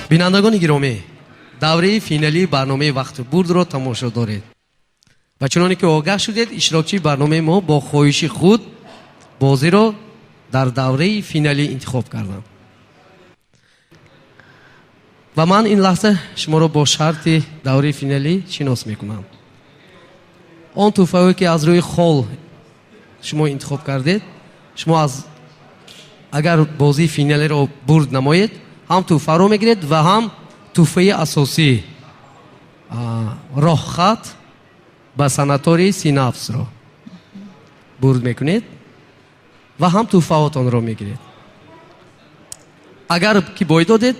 Бинандагони гиромӣ, давраи финалии барномаи Вақту бурдро тамошо доред. Ва чуноне ки огаҳ шудед, иштирокчии барномаи мо бо хоҳиши худ бозиро дар давраи финалӣ интихоб карданд. Ва ман ин лаҳза шуморо бо шарти давраи финалӣ шинос мекунам. Он тӯҳфаҳое ки аз рӯи хол шумо интихоб кардед, шумо аз агар бозии финалиро бурд намоед, ҳам тӯҳфаро мегиред ва ҳам тӯҳфаи асосӣ, роҳхат ба санатории Синапсро бурд мекунед ва ҳам тӯҳфаотонро мегиред. Агар ки бой додед,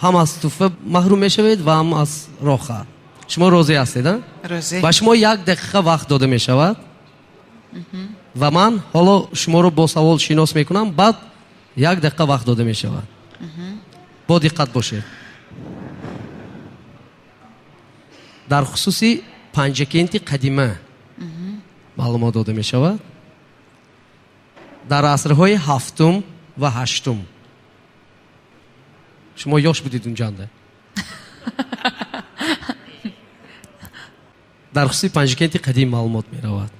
ҳам аз тӯҳфа маҳрум мешавед ва ҳам аз роҳхат. Шумо розӣ ҳастед, а? Розӣ. Ба шумо як дақиқа вақт дода мешавад ва ман ҳоло шуморо бо савол шинос мекунам, баъд як дақиқа вақт дода мешавад. Бо диққат бошед. Дар хусуси Панҷакенти қадима маълумот дода мешавад. Дар асрҳои ҳафтум ва ҳаштум. Шумо ёш будед унҷанда. Дар хусуси Панҷакенти қадим маълумот меравад.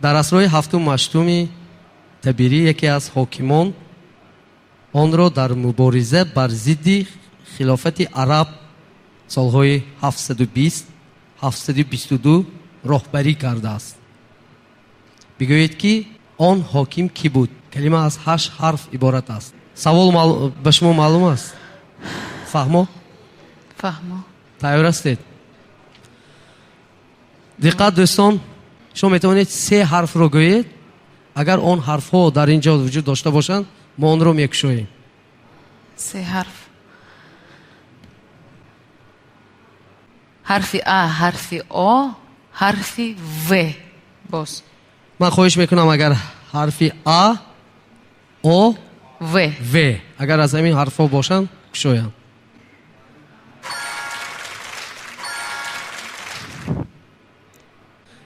Дар асрҳои ҳафтум ва ҳаштуми табирӣ яке аз ҳокимон онро дар мубориза бар зидди хилофати араб солҳои 720, 722 роҳбарӣ кардааст. Бигӯед ки он ҳоким кӣ буд? Калима аз 8 ҳарф иборат аст. Савол ба шумо маълум аст? Фаҳмо? Фаҳмо. Тайёр ҳастед? Диққат дӯстон, шумо метавонед се ҳарфро гӯед. Агар он ҳарфҳо дар ин ҷо вуҷуд дошта бошанд, мо онро мекушоем. Се ҳарф. Ҳарфи А, ҳарфи О, ҳарфи В. Боз. Ман хоҳиш мекунам агар ҳарфи А, О, В. В. Агар аз ҳамин ҳарфҳо бошанд, кушоям.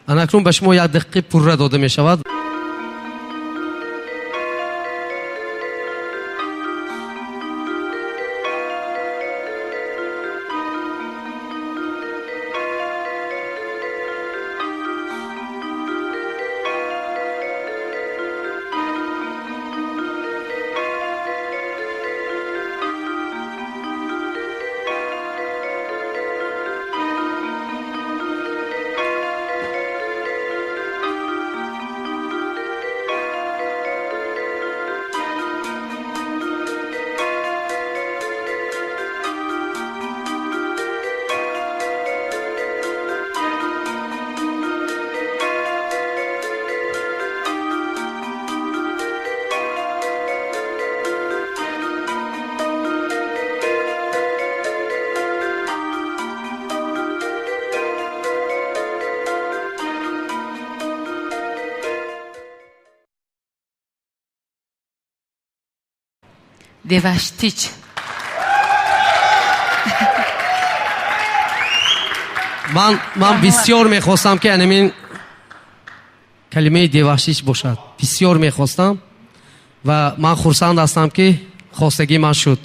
Анакнун ба шумо як дақиқаи пурра дода мешавад. Деваштич. Ман бисёр мехостам ки анамин калимаи деваштич бошад. Бисёр мехостам ва ман хурсанд ҳастам ки хостагии ман шуд.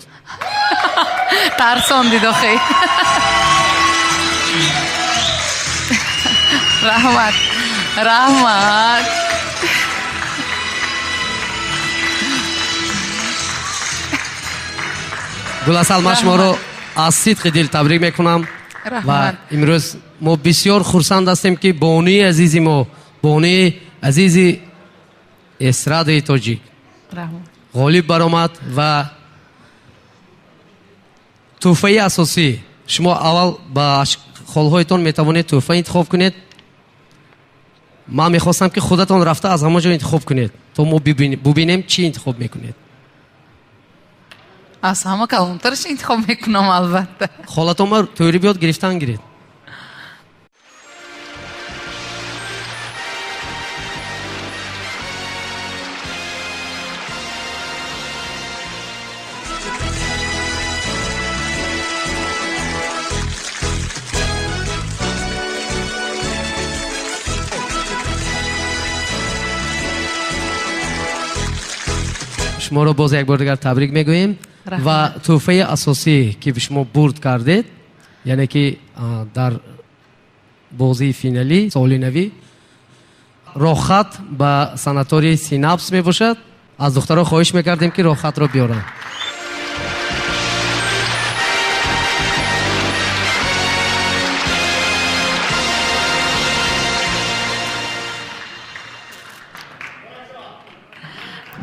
Тарсон дидохи. Раҳмат. Раҳмат. Гуласал, ман шуморо аз сидқи дил табрик мекунам. Ва имрӯз мо бисёр хурсанд ҳастем ки бонуи азизи мо, бонуи азизи эстрадаи тоҷик ғолиб баромад ва тӯҳфаи асосӣ. Шумо аввал ба холҳоятон метавонед тӯҳфа интихоб кунед. Ман мехостам ки худатон рафта аз ҳамон ҷо интихоб кунед, то мо бубинем чӣ интихоб мекунед. Аз ҳама калонтараш интихоб мекунам, албатта. Холатон ма тӯри биёд гирифтан гиред. Шуморо боз як бор дигар табрик мегӯем ва тӯҳфаи асосӣ, ки шумо бурд кардед, яъне ки дар бозии финалӣ соли навӣ роҳхат ба санатории Синапс мебошад. Аз духтарон хоҳиш мекардем, ки роҳхатро биёранд.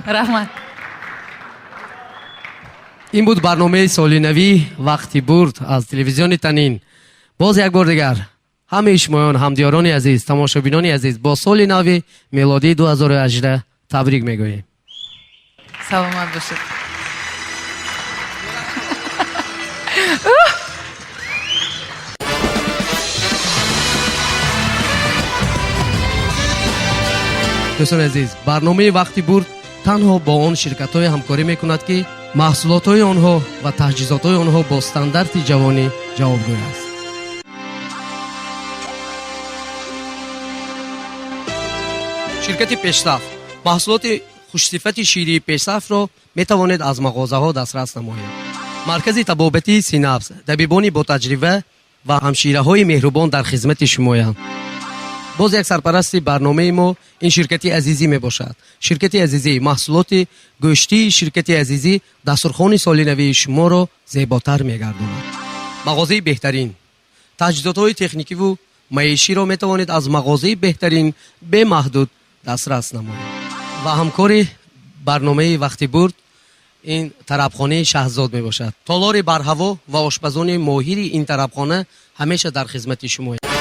Раҳмат. Ин буд барномаи соли навӣ «Вақти бурд» аз телевизиони Танин. Боз як бор дигар ҳамаи шумоён, ҳамдиёрони азиз, тамошобинони азиз, бо соли нави мелодии 2018 табрик мегӯем. Саломат бошед. Дӯстони азиз, барномаи «Вақти бурд» танҳо бо он ширкатҳое ҳамкорӣ мекунад, ки маҳсулотҳои онҳо ва таҷҳизотҳои онҳо бо стандарти ҷавонӣ ҷавобгӯй аст. Ширкати «Пешсаф». Маҳсулоти хушсифати ширии «Пешсафро» метавонед аз мағозаҳо дастрас намоед. Маркази табобатии «Синапс», табибони ботаҷриба ва ҳамшираҳои меҳрубон дар хизмати шумоянд. Боз як сарпарасти барномаи мо ин ширкати «Азизӣ» мебошад. Ширкати «Азизӣ», маҳсулоти гӯштии ширкати «Азизӣ» дастурхони соли навии шуморо зеботар мегардонад. Мағозаи «Беҳтарин», таҷҳизотҳои техникиву маиширо метавонед аз мағозаи «Беҳтарин» бемаҳдуд дастрас намоед. Ва ҳамкори барномаи «Вақти бурд» ин тарабхонаи «Шаҳзод» мебошад. Толори барҳаво ва ошпазони моҳири ин тарабхона ҳамеша дар хизмати шумоянд.